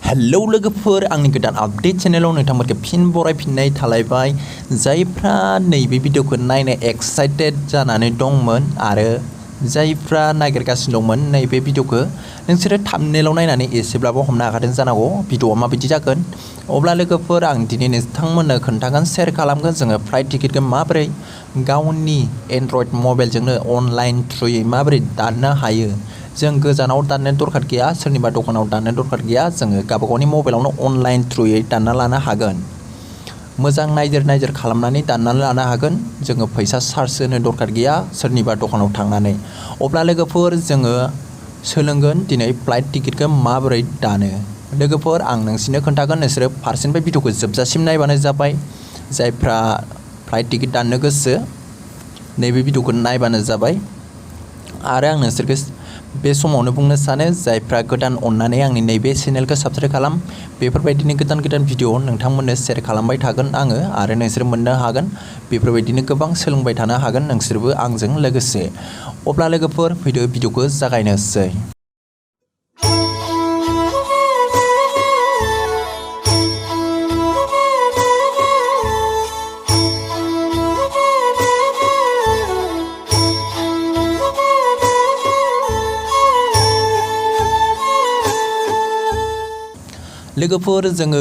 hello लोगोफोर आंनि गोदान आपडेट चेनेलाव नोंथांमोनखौ फिन बरायफिननाय थालायबाय जायफ्रा नैबे भिडिअखौ नायनो एक्साइटेड जानानै दंमोन आरो जायफ्रा नागिरगासिनो दंमोन नैबे भिडिअखौ नोंसोरो थाम्बनेलाव नायनानै एसेब्लाबो हमनो हाखादों जानांगौ भिडिअआ माबायदि जागोन अब्ला लोगोफोर आं दिनै नोंथांमोननो खोन्थागोन शेयार खालामगोन जोङो फ्लाइट टिकेटखौ माबोरै गावनि एन्ड्रइड मबाइलजोंनो अनलाइन थ्रुयै माबोरै दाननो हायो जों गोजानाव दाननो दरखार गैया सोरनिबा दखानाव दाननो दरखार गैया जोङो गावबागावनि मबाइलावनो अनलाइन थ्रुयै दानना लानो हागोन मोजां नायजोर खालामनानै दाननानै लानो हागोन जोङो फैसा चार्ज होनो दरखार गैया सोरनिबा दखानाव थांनानै अब्ला लोगोफोर जोङो सोलोंगोन दिनै फ्लाइट टिकेटखौ माबोरै दानो लोगोफोर आं नोंसिनो खोन्थागोन नोंसोरो फारसेनिफ्राय भिडिअखौ जोबजासिम नायबानो जाबाय जायफ्रा फ्लाइट टिकेट दाननो गोसो नैबे भिडिअखौ नायबानो जाबाय आरो आं नोंसोरखौ बे समावनो बुंनो सानो जायफ्रा गोदान अननानै आंनि नैबे चेनेलखौ साबस्क्राइब खालाम बेफोरबायदिनो गोदान भिडिअ नोंथांमोननो शेयार खालामबाय थागोन आङो आरो नोंसोर मोननो हागोन बेफोरबायदिनो गोबां सोलोंबाय थानो हागोन नोंसोरबो आंजों लोगोसे अब्ला लोगोफोर फैदो भिडिअखौ जागायनोसै लोगोफोर जोङो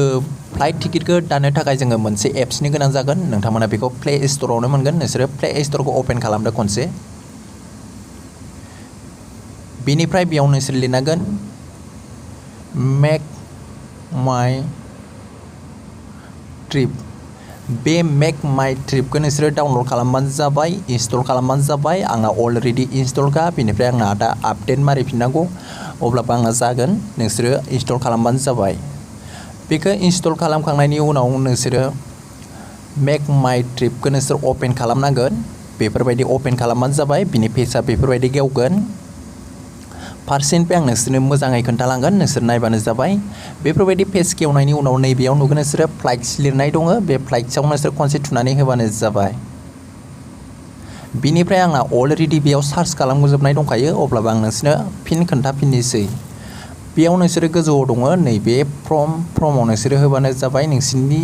फ्लाइट टिकेटखौ दाननो थाखाय जोङो मोनसे एप्सनि गोनां जागोन नोंथांमोना बेखौ प्ले स्ट'रावनो मोनगोन नोंसोरो प्ले स्ट'रखौ अपेन खालामदो खनसे बेनिफ्राय बेयाव नोंसोर लिरनांगोन मेक माय ट्रिप बे मेक माय ट्रिपखौ नोंसोरो डाउनलड खालामबानो जाबाय इनस्टल खालामबानो जाबाय आंना अलरेडि इनस्टलखा बेनिफ्राय आंना दा आपडेट मारिफिननांगौ अब्लाबो आंना जागोन नोंसोरो इनस्टल खालामबानो जाबाय बेखौ इनस्टल खालामखांनायनि उनाव नोंसोरो मेक माय ट्रिपखौ नोंसोर अपेन खालामनांगोन बेफोरबायदि अपेन खालामबानो जाबाय बिनि पेजआ बेफोरबायदि गेवगोन फारसेनिफ्राय आं नोंसोरनो मोजाङै खोन्थालांगोन नोंसोर नायबानो जाबाय बेफोरबायदि पेज गेवनायनि उनाव नैबेयाव नुगोन नोंसोरो फ्लाइट्स लिरनाय दङ बे फ्लाइट्सआव नोंसोर खनसे थुनानै होबानो जाबाय बिनिफ्राय आंना अलरेडि बेयाव सार्च खालामजोबनाय दंखायो अब्लाबो आं नोंसोरनो फिन खोन्थाफिननोसै बेयाव नोंसोरो गोजौआव दङ नैबे फ्रमाव नोंसोरो होबानो जाबाय नोंसोरनि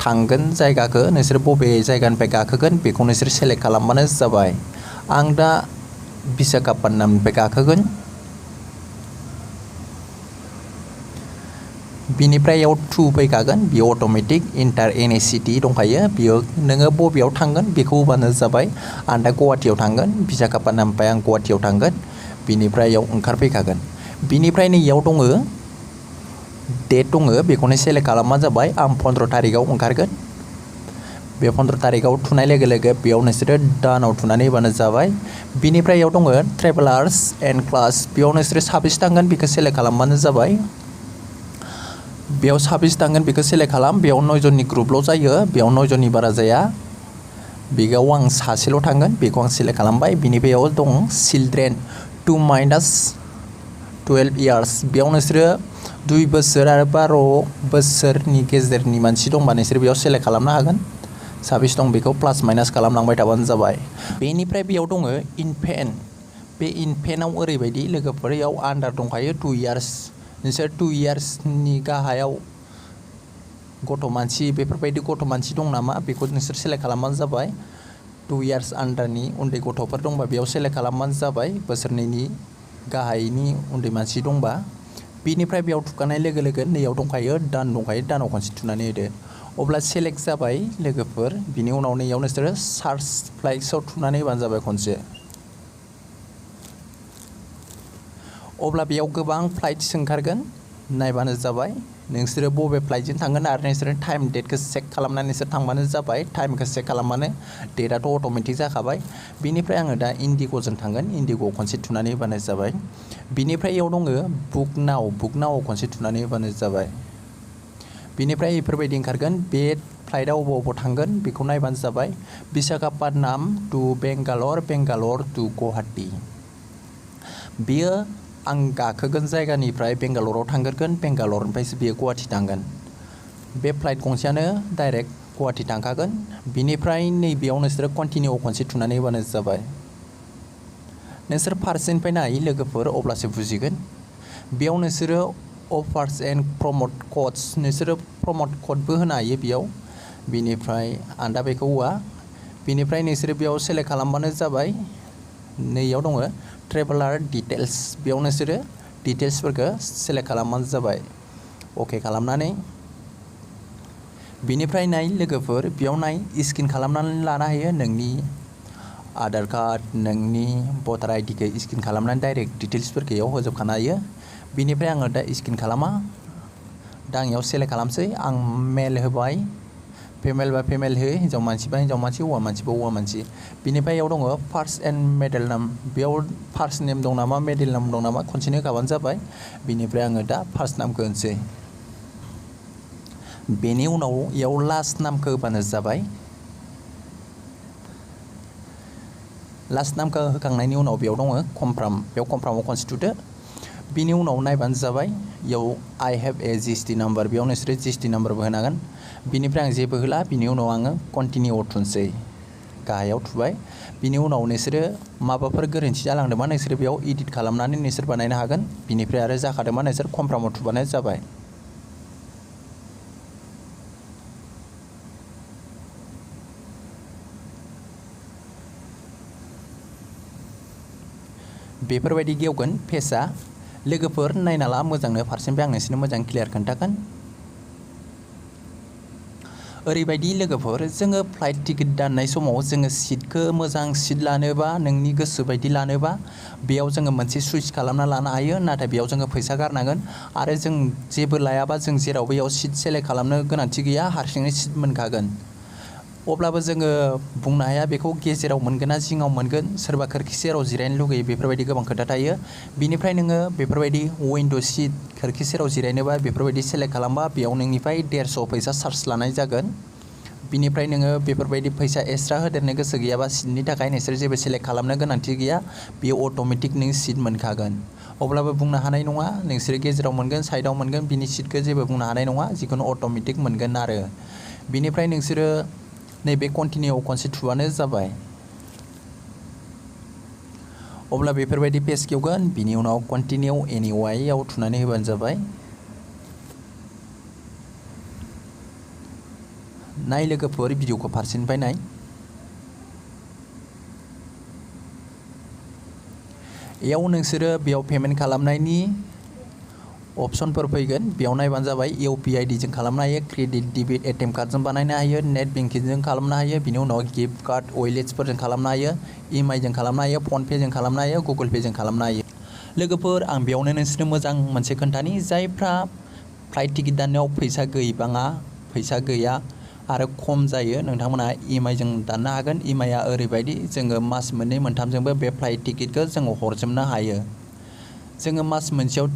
थांगोन जायगाखौ नोंसोर बबे जायगानिफ्राय गाखोगोन बेखौ नोंसोर सेलेक्ट खालामबानो जाबाय आं दा विशाखापट्टनमनिफ्राय गाखोगोन बिनिफ्राय इयाव टु फैखागोन बेयाव automatic enter N A city दंखायो बेयाव नोङो बबेयाव थांगोन बेखौ होबानो जाबाय आं दा गुवाहाटियाव थांगोन विशाखापट्टनमनिफ्राय आं गुवाहाटियाव थांगोन बिनिफ्राय इयाव ओंखारफैखागोन बिनिफ्राय नैयाव दङ डेट दङ बेखौनो सेलेक्ट खालामबानो जाबाय आं 15 तारिखआव ओंखारगोन बे 15 तारिखआव थुनाय लोगो लोगो बेयाव नोंसोरो दानाव थुनानै होबानो जाबाय बिनिफ्राय इयाव दङ ट्रेभेलार्स एन्ड क्लास बेयाव नोंसोरो साबेसे थांगोन बेखौ सेलेक्ट खालामबानो जाबाय बेयाव साबेसे थांगोन बेखौ सेलेक्ट खालाम बेयाव 9 जननि ग्रुपल' जायो बेयाव 9 जननि बारा जाया बेयाव आं सासेल' थांगोन बेखौ आं सेलेक्ट खालामबाय बिनिफ्राय बेयाव दं चिल्ड्रेन 2 - 12 इयार्स बेयाव नोंसोरो 2 बोसोर आरो 12 बोसोरनि गेजेरनि मानसि दंबा नोंसोर बेयाव सेलेक्ट खालामनो हागोन साबेसे दं बेखौ प्लास माइनास खालामलांबाय थाबानो जाबाय बेनिफ्राय बेयाव दङ इनफेन्ट बे इनफेन्टआव ओरैबायदि लोगोफोर इयाव आन्डार दंखायो 2 इयार्स नोंसोर 2 इयार्सनि गाहायाव गथ' मानसि बेफोरबायदि गथ' मानसि दं नामा बेखौ नोंसोर सेलेक्ट खालामबानो जाबाय 2 इयार्स आन्डारनि उन्दै गथ'फोर दंबा बेयाव सेलेक्ट खालामबानो जाबाय बोसोरनैनि गाहायनि उन्दै मानसि दंबा बिनिफ्राय बेयाव थुखानाय लोगो लोगो नैयाव दंखायो दान दंखायो दानाव खनसे थुनानै होदो अब्ला सेलेक्ट जाबाय लोगोफोर बिनि उनाव नैयाव नोंसोरो सार्च फ्लाइट्सआव थुनानै होबानो जाबाय खनसे अब्ला बेयाव गोबां फ्लाइट्स ओंखारगोन नायबानो जाबाय नोंसोरो बबे फ्लाइटजों थांगोन आरो नोंसोरो टाइम डेटखौ चेक खालामनानै नोंसोर थांबानो जाबाय टाइमखौ चेक खालामबानो डेटआथ' अट'मेटिक जाखाबाय बिनिफ्राय आङो दा इन्डिग'जों थांगोन इन्डिग'आव खनसे थुनानै होबानो जाबाय बिनिफ्राय इयाव दङ बुक नावआव खनसे थुनानै होबानो जाबाय बिनिफ्राय बेफोरबायदि ओंखारगोन बे फ्लाइटआव बबाव थांगोन बेखौ नायबानो जाबाय विशाखापट्टनम टु बेंगालर टु गुवाहाटि बेयो आं गाखोगोन जायगानिफ्राय बेंगालराव थांगोन बेंगालरनिफ्रायसो बेयो गुवाहाटि थांगोन बे फ्लाइट गंसेयानो डाइरेक्ट गुवाहाटि थांखागोन बिनिफ्राय नैबेयाव नोंसोरो कन्टिनिउ खनसे थुनानै होबानो जाबाय नोंसोर फारसेनिफ्राय नाय लोगोफोर अब्लासो बुजिगोन बेयाव नोंसोरो अफार्स एन्ड प्रमोट क'ड्स नोंसोरो प्रमोट क'डबो होनो हायो बेयाव बिनिफ्राय आं दा बेखौ होआ बिनिफ्राय नोंसोरो बेयाव सेलेक्ट खालामबानो जाबाय नैयाव दङ ट्रेभेलार डिटेल्स बेयाव नोंसोरो डिटेल्सफोरखौ सेलेक्ट खालामबानो जाबाय अके खालामनानै बिनिफ्राय नाय लोगोफोर बेयाव नाय स्केन खालामनानै लानो हायो नोंनि आधार कार्ड नोंनि भटार आइडिखौ स्केन खालामनानै डाइरेक्ट डिटेल्सफोरखौ इयाव होजोबखानो हायो बिनिफ्राय आङो दा स्केन खालामा दा आं इयाव सेलेक्ट खालामसै आं मेल होबाय फेमेल बा फेमेल हो हिन्जाव मानसि बा हिन्जाव मानसि हौवा मानसि बा हौवा मानसि बिनिफ्राय इयाव दङ फार्स्ट एन्ड मिडल नेम बेयाव फार्स्ट नेम दं नामा मिडल नेम दं नामा खनसेनो होखाबानो जाबाय बिनिफ्राय आङो दा फार्स्ट नामखौ होनोसै बेनि उनाव इयाव लास्ट नामखौ होबानो जाबाय लास्ट नामखौ होखांनायनि उनाव बेयाव दङ कनफार्म बेयाव कनफार्माव खनसे थुदो बिनि उनाव नायबानो जाबाय इयाव आइ हेभ ए जिएसटि नाम्बार बेयाव नोंसोरो जिएसटि नाम्बारबो होनांगोन बिनिफ्राय आं जेबो होला बिनि उनाव आङो कन्टिनिउ थुनसै गाहायाव थुबाय बिनि उनाव नोंसोरो माबाफोर गोरोन्थि जालांदोंबा नोंसोरो बेयाव एडिट खालामनानै नोंसोर बानायनो हागोन बिनिफ्राय आरो जाखादोंबा नोंसोर कनफार्माव थुबानो जाबाय बेफोरबायदि गेवगोन फेसआ लोगोफोर नायना ला मोजांनो फारसेनिफ्राय आं नोंसोरनो मोजां क्लियार खोन्थागोन ओरैबायदि लोगोफोर जोङो फ्लाइट टिकेट दाननाय समाव जोङो सिटखौ मोजां सिट लानोबा नोंनि गोसो बायदि लानोबा बेयाव जोङो मोनसे सुइच खालामना लानो हायो नाथाय बेयाव जोङो फैसा गारनांगोन आरो जों जेबो लायाबा जों जेराव बेयाव सिट सेलेक्ट खालामनो गोनांथि गैया हारसिङै सिट मोनखागोन अब्लाबो जोङो बुंनो हाया बेखौ गेजेराव मोनगोन ना जिङाव मोनगोन सोरबा खोरखि सेराव जिरायनो लुगैयो बेफोरबायदि गोबां खोथा थायो बिनिफ्राय नोङो बेफोरबायदि विन्ड' सिट खोरखि सेराव जिरायनोबा बेफोरबायदि सेलेक्ट खालामबा बेयाव नोंनिफ्राय 150 फैसा चार्ज लानाय जागोन बिनिफ्राय नोङो बेफोरबायदि फैसा एक्सट्रा होदेरनो गोसो गैयाबा सिटनि थाखाय नोंसोर जेबो सेलेक्ट खालामनो गोनांथि गैया बेयो अट'मेटिक नों सिट मोनखागोन अब्लाबो बुंनो हानाय नङा नोंसोर गेजेराव मोनगोन साइडआव मोनगोन बिनि सिटखौ जेबो बुंनो हानाय नङा जिखुनु अट'मेटिक मोनगोन आरो बिनिफ्राय नोंसोरो नैबे कन्टिनिउ खनसे थुबानो जाबाय अब्ला बेफोरबायदि पेज खेवगोन बिनि उनाव कन्टिनिउ एनिवाइआव थुनानै होबानो जाबाय नाय लोगोफोर भिडिअखौ फारसेनिफ्राय नाय इयाव नोंसोरो बेयाव पेमेन्ट खालामनायनि अपसनफोर फैगोन बेयाव नायबानो जाबाय UPI जों खालामनो हायो क्रेडिट डेबिट एटिएम कार्डजों बानायनो हायो नेट बेंकिंजों खालामनो हायो बिनि उनाव गिफ्ट कार्ड वालेट्सफोरजों खालामनो हायो EMI जों खालामनो हायो फनपे जों खालामनो हायो गुगल पे जों खालामनो हायो लोगोफोर आं बेयावनो नोंसोरनो मोजां मोनसे खोन्थानि जायफ्रा फ्लाइट टिकेट दाननायाव फैसा गैबाङा फैसा गैया आरो खम जायो नोंथांमोना EMI जों दाननो हागोन EMI आ ओरैबायदि जोङो मास मोननै मोनथामजोंबो बे फ्लाइट टिकेटखौ जोङो हरजोबनो हायो जोङो मास मोनसेयाव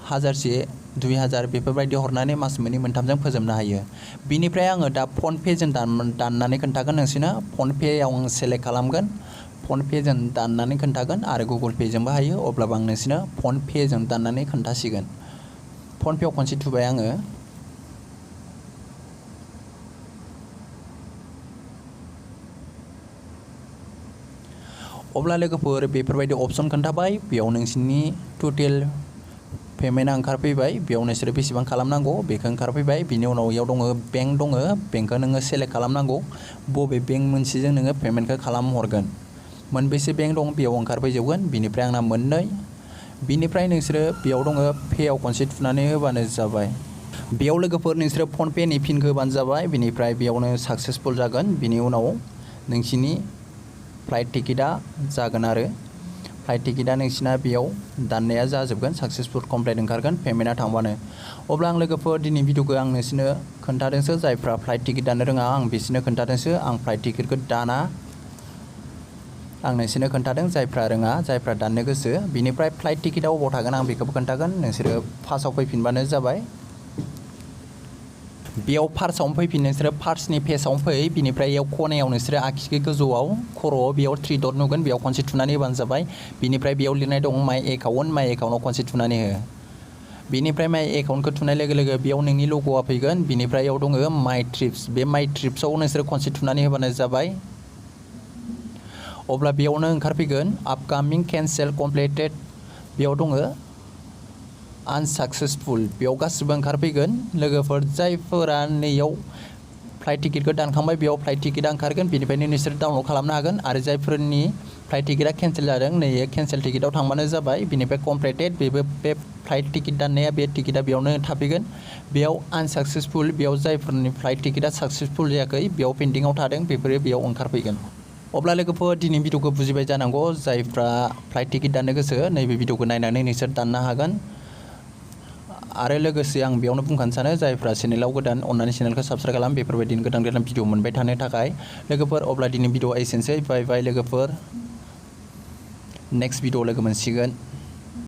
1000 2000 बेफोरबायदि हरनानै मास मोननै मोनथामजों फोजोबनो हायो बिनिफ्राय आङो दा फनपे जों दाननानै खोन्थागोन नोंसोरनो फनपेआव आं सेलेक्ट खालामगोन फनपे जों दाननानै खोन्थागोन आरो गुगल पे जोंबो हायो अब्लाबो आं नोंसोरनो फनपे जों दाननानै खोन्थासिगोन फनपेआव खनसे थुबाय आङो अब्ला लोगोफोर बेफोरबायदि अपसन खोन्थाबाय बेयाव नोंसोरनि टटेल पेमेन्टआ ओंखारफैबाय बेयाव नोंसोरो बेसेबां खालामनांगौ बेखौ ओंखारफैबाय बिनि उनाव इयाव दङ बेंक दङ बेंकखौ नोङो सेलेक्ट खालामनांगौ बबे बेंक मोनसेजों नोङो पेमेन्टखौ खालामहरगोन मोनबेसे बेंक दं बेयाव ओंखारफैजोबगोन बिनिफ्राय आंना मोननै बिनिफ्राय नोंसोरो बेयाव दङ पेआव खनसे थुनानै होबानो जाबाय बेयाव लोगोफोर नोंसोरो फनपेनि पिनखौ होबानो जाबाय बिनिफ्राय बेयावनो साक्सेसफुल जागोन बिनि उनाव नोंसिनि फ्लाइट टिकेटआ जागोन आरो फ्लाइट टिकेटआ नोंसिना बेयाव दाननाया जाजोबगोन साक्सेसफुल कमप्लिट ओंखारगोन पेमेन्टआ थांबानो अब्ला आं लोगोफोर दिनै भिडिअखौ आं नोंसोरनो खोन्थादोंसो जायफ्रा फ्लाइट टिकेट दाननो रोङा आं बिसोरनो खोन्थादोंसो आं फ्लाइट टिकेटखौ दाना आं नोंसोरनो खोन्थादों जायफ्रा रोङा जायफ्रा दाननो गोसो बिनिफ्राय फ्लाइट टिकेटआव अबाव थागोन आं बेखौबो खोन्थागोन नोंसोरो फार्स्टआव फैफिनबानो जाबाय बेयाव फार्स्टआवनो फैफिन नोंसोरो फार्स्टनि पेजआवनो फै बिनिफ्राय इयाव खनायाव नोंसोरो आखिखौ गोजौआव खर'आव बेयाव 3 डट नुगोन बेयाव खनसे थुनानै होबानो जाबाय बिनिफ्राय बेयाव लिरनाय दं माइ एकाउन्टआव खनसे थुनानै हो बिनिफ्राय माइ एकाउन्टखौ थुनाय लोगो लोगो बेयाव नोंनि लग'आ फैगोन बिनिफ्राय इयाव दङ माइ ट्रिप्स बे माइ ट्रिप्सआव नोंसोरो खनसे थुनानै होबानो जाबाय अब्ला बेयावनो ओंखारफैगोन आपकामिं केन्सेल कमप्लिटेड बेयाव दङ आनसाक्सेसफुल बेयाव गासिबो ओंखारफैगोन लोगोफोर जायफोरा नैयाव फ्लाइट टिकेटखौ दानखांबाय बेयाव फ्लाइट टिकेटआ ओंखारगोन बेनिफ्रायनो नोंसोर डाउनलड खालामनो हागोन आरो जायफोरनि फ्लाइट टिकेटआ केन्सेल जादों नैयो केन्सेल टिकेटआव थांबानो जाबाय बिनिफ्राय कमप्लिटेड बेबो बे फ्लाइट टिकेट दाननाया बे टिकेटआ बेयावनो थाफैगोन बेयाव आनसाक्सेसफुल बेयाव जायफोरनि फ्लाइट टिकेटआ साक्सेसफुल जायाखै बेयाव पेन्डिंआव थादों बेफोरो बेयाव ओंखारफैगोन अब्ला लोगोफोर दिनै भिडिअखौ बुजिबाय जानांगौ जायफ्रा फ्लाइट टिकेट दाननो गोसो नैबे भिडिअखौ नायनानै नोंसोर दाननो हागोन आरो लोगोसे आं बेयावनो बुंखानो सानो जायफ्रा चेनेलाव गोदान अन्नानै चेनेलखौ साबस्क्राइब खालाम बेफोरबायदिनो गोदान गोदान भिडिअ मोनबाय थानो थाखाय लोगोफोर अब्ला दिनै भिडिअआ एसेनोसै बाय बाय लोगोफोर नेक्स्ट भिडिअ लोगो मोनसिगोन